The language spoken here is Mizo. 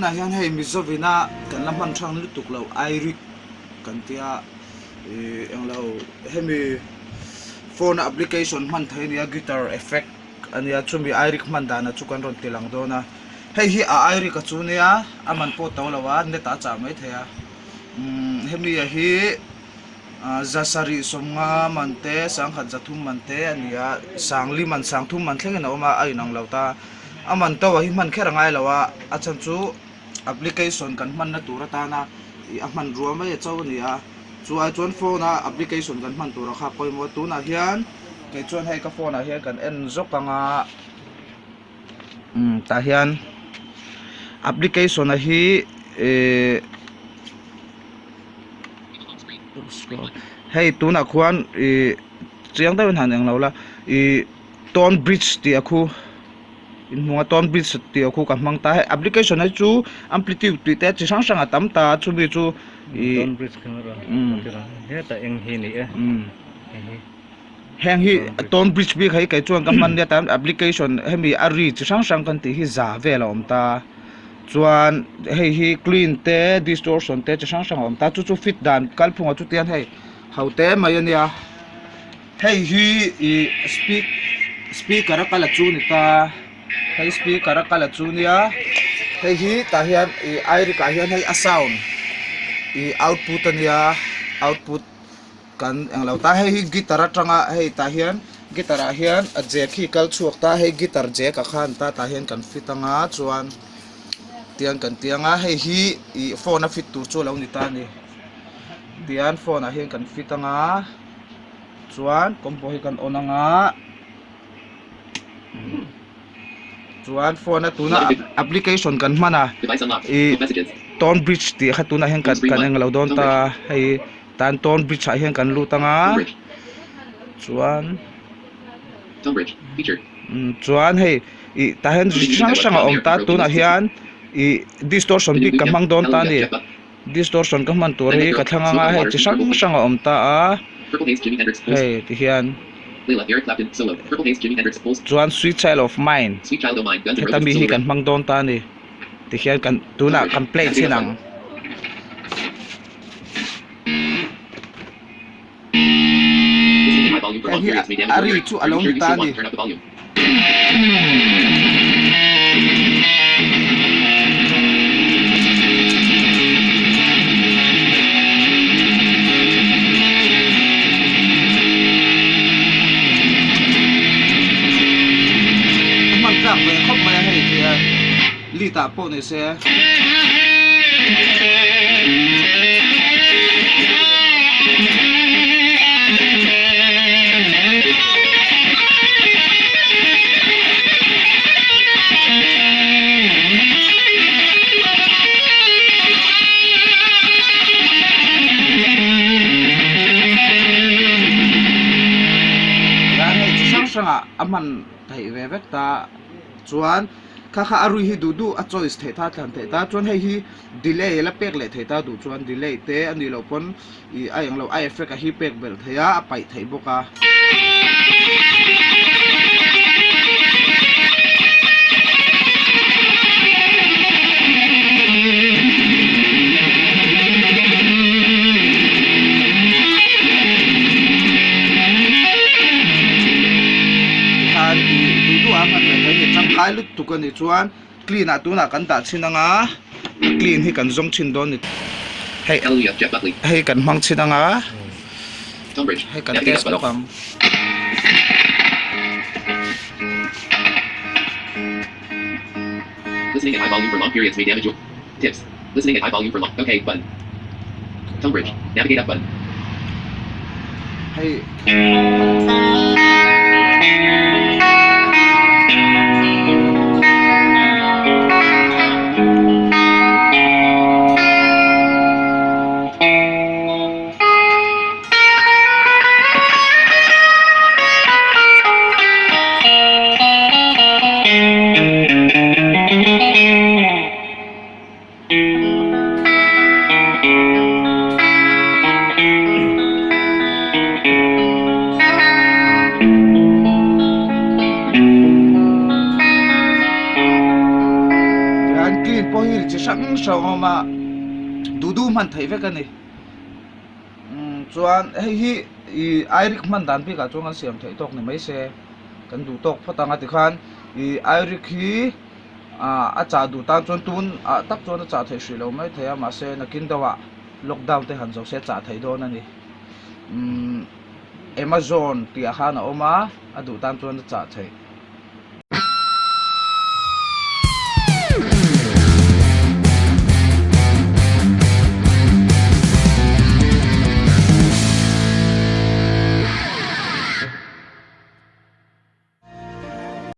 Tunah hian hei Mizovina kan la hman hrang lutuk lo Iric kan tia ih englo hemi phone a application hman theih a nia guitar effect a nia chumi Iric hman dana chu kan rawn ti lang dawn a hei hi a Iric a chu nia a man pawh to lo a net ah a chah mai thei a umm hemi a hi. Za sarih sawmnga man te, sangkhat zathum man te a ni a, sangli man sangthum man thlengin a awm a, a inang lo ta. A man to a hi hman kher a ngai lo a, a chhan chu application kan hmanna tur atana ih a hmanrua mai a cho a ni a, chu ai chuan phone a application kan hman tur a kha pawimawh a, tunah hian kei chuan hei ka phone ah hian kan en zawk ang a, umm tah hian application a hi ihh. Hei tunah khuan ih chiang deuhin han eng lo la ih tone bridge tih a khu inhmung a tone bridge tih a khu ka hmang ta hei application hi chu amplitude tih te chi hrang hrang a tam ta a chumi chu ih Tone bridge kha umm hetah eng hi ni e umm heng hi tone bridge bik hi kei chuan ka hman nia tan application hemi a ri chi hrang hrang kan tih hi za vel a awm ta. Chuan hei hi clean te distortion te chi hrang hrang a awm ta chu chu fit dan kalphungah chu tian hei ho te mai a nia hei hi ih speak speaker a kal a chu ni ta hei speaker a kal a chu nia hei hi tah hian ih airic ah hian hei a sound ih output a nia output. Kan englo ta hei hi guitar atanga hei tah hian guitar ah hian a jack hi kal chhuak ta hei guitar jack a khan ta tah hian kan fit anga chuan tiang kan ti anga hei hi ih phone a fit tur chu alo ni ta a ni tian phone ah hian kan fit anga chuan combo hi kan on anga. Chuan phone a tuna application kan hman a ih tone bridge tih kha tunah hian kan kan englo dawn ta hei tan tone bridge ah hian kan lut anga chuan chuan hei ih tah hian chi hrang hrang a awm ta tunah hian ih distortion bik ka hmang dawn ta a ni distortion ka hman tur hi ka thlang anga hei chi hrang hrang a awm ta a hei tihian. Chuan Sweet Child of Mine heta mi hi kan hmang dawn ta a ni tikhian kan tunah kan play chhin ang. Hei hi a ri chu a lo ni ta a ni. A hman tlak ve khawp mai a hei ti a lead ah pawh ni se. Ran hei chi hrang hrangah a hman theih ve vek ta chuan kha kha a rui hi duh duh a choice theih ta a thlan theih ta chuan hei hi delay la pek leh theih ta duh chuan delay te a nih loh pawn ih a englo a effect a hi pek belh theih a a paih theih bawk a. Tikhan ih duh duh a hman ve thei a ni tangkai lutuk a nih chuan clean ah tunah kan dah chhin anga clean hi kan zawng chhin dawn a ni hei hei kan hmang chhin anga hei kan test lawk ang. Hei. hrang hrang a awm a, duh duh hman theih vek a ni. Umm chuan hei hi ih iRig hman dan bikah chuan kan siam theih tawk ni mai se kan duh tawk phawt ang a tikhan ih iRig hi ah a chah duh tan chuan tun ah tak chuan a chah theih hrih lo mai thei a mahse nakin deuhah lockdown te han zo se a chah theih dawn a ni. Umm Amazon tih ah khan a awm a, a duh tan chuan a chah theih.